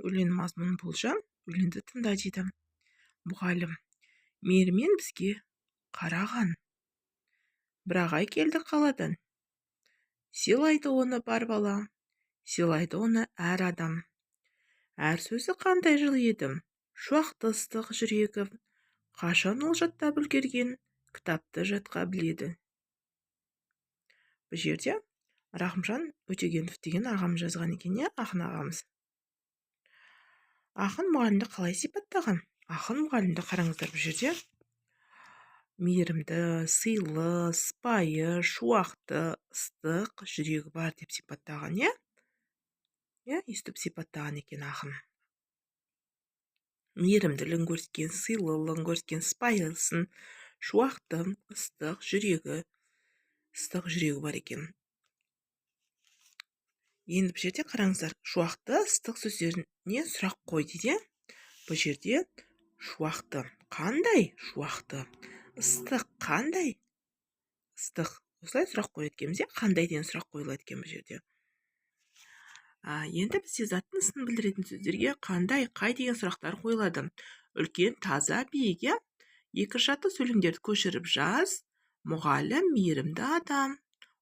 Өлең мазмұнын болжа, өлеңді тыңда дейді. Мұғалім мейірмен бізге қараған. Бір ағай келді қаладан. Сыйлайды оны бар бала, сыйлайды оны әр адам. Әр сөзі қандай жылы еді, шуақты ыстық жүрегі. Қашан ол жаттап үлгерген, кітапты жатқа біледі. Бұл жерде Рахымжан Өтегенов деген ағам жазған екен, иә, ақын ағамыз. Ақын мұғалімді қалай сипаттаған? Ақын мұғалімді, қараңыздар, бұл жерде мейірімді, сыйлы, сыпайы, шуақты, ыстық жүрегі бар деп сипаттаған, иә? Иә, өйстіп сипаттаған екен ақын. Мейірімділігін көрсеткен, сыйлылығын көрсеткен, сыпайысын, шуақты, ыстық жүрегі, ыстық жүрегі бар екен. Енді бұл жерде қараңыздар, шуақты, ыстық сөздеріне сұрақ қой дейді. Бұл жерде шуақты қандай? Шуақты. Ыстық қандай? Ыстық. Осылай сұрақ қояды екенбіз, иә? Қандай деген сұрақ қойылады екен бұл жерде. Енді бізде заттың сынын білдіретін сөздерге қандай, қай деген сұрақтар қойылады. Үлкен, таза, биік, иә? Екі атты сөйлемдерді көшіріп жаз. Мұғалім мейірімді адам.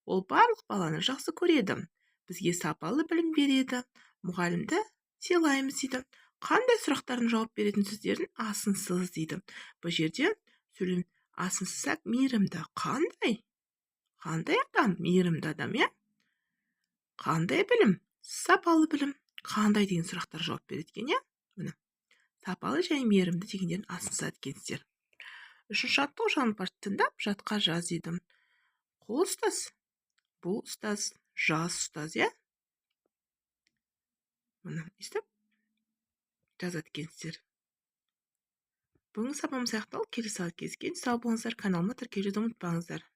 Ол барлық баланы жақсы көреді. Бізге сапалы білім береді. Мұғалімді сыйлаймыз дейді. Қандай сұрақтардың жауап беретін сөздерін астын сыз дейді. Бұл жерде сөйлем астын сызсақ, мейірімді қандай? Қандай адам? Мейірімді адам, иә? Қандай білім? Сапалы білім. Қандай деген сұрақтар жауап береді екен, иә? Міне, сапалы және мейірімді дегендерін астын сызады екенсіздер. Үшінші жаттығу: жаңылтпашты тыңдап, жатқа жаз дейді. Қол ұстаз, бұл ұстаз, жас ұстаз, иә? Міне, өйстіп жазады екенсіздер. Бүгінгі сабағымыз аяқталды. Келесі сабақта кездескенше сау болыңыздар. Каналыма тіркелуді ұмытпаңыздар.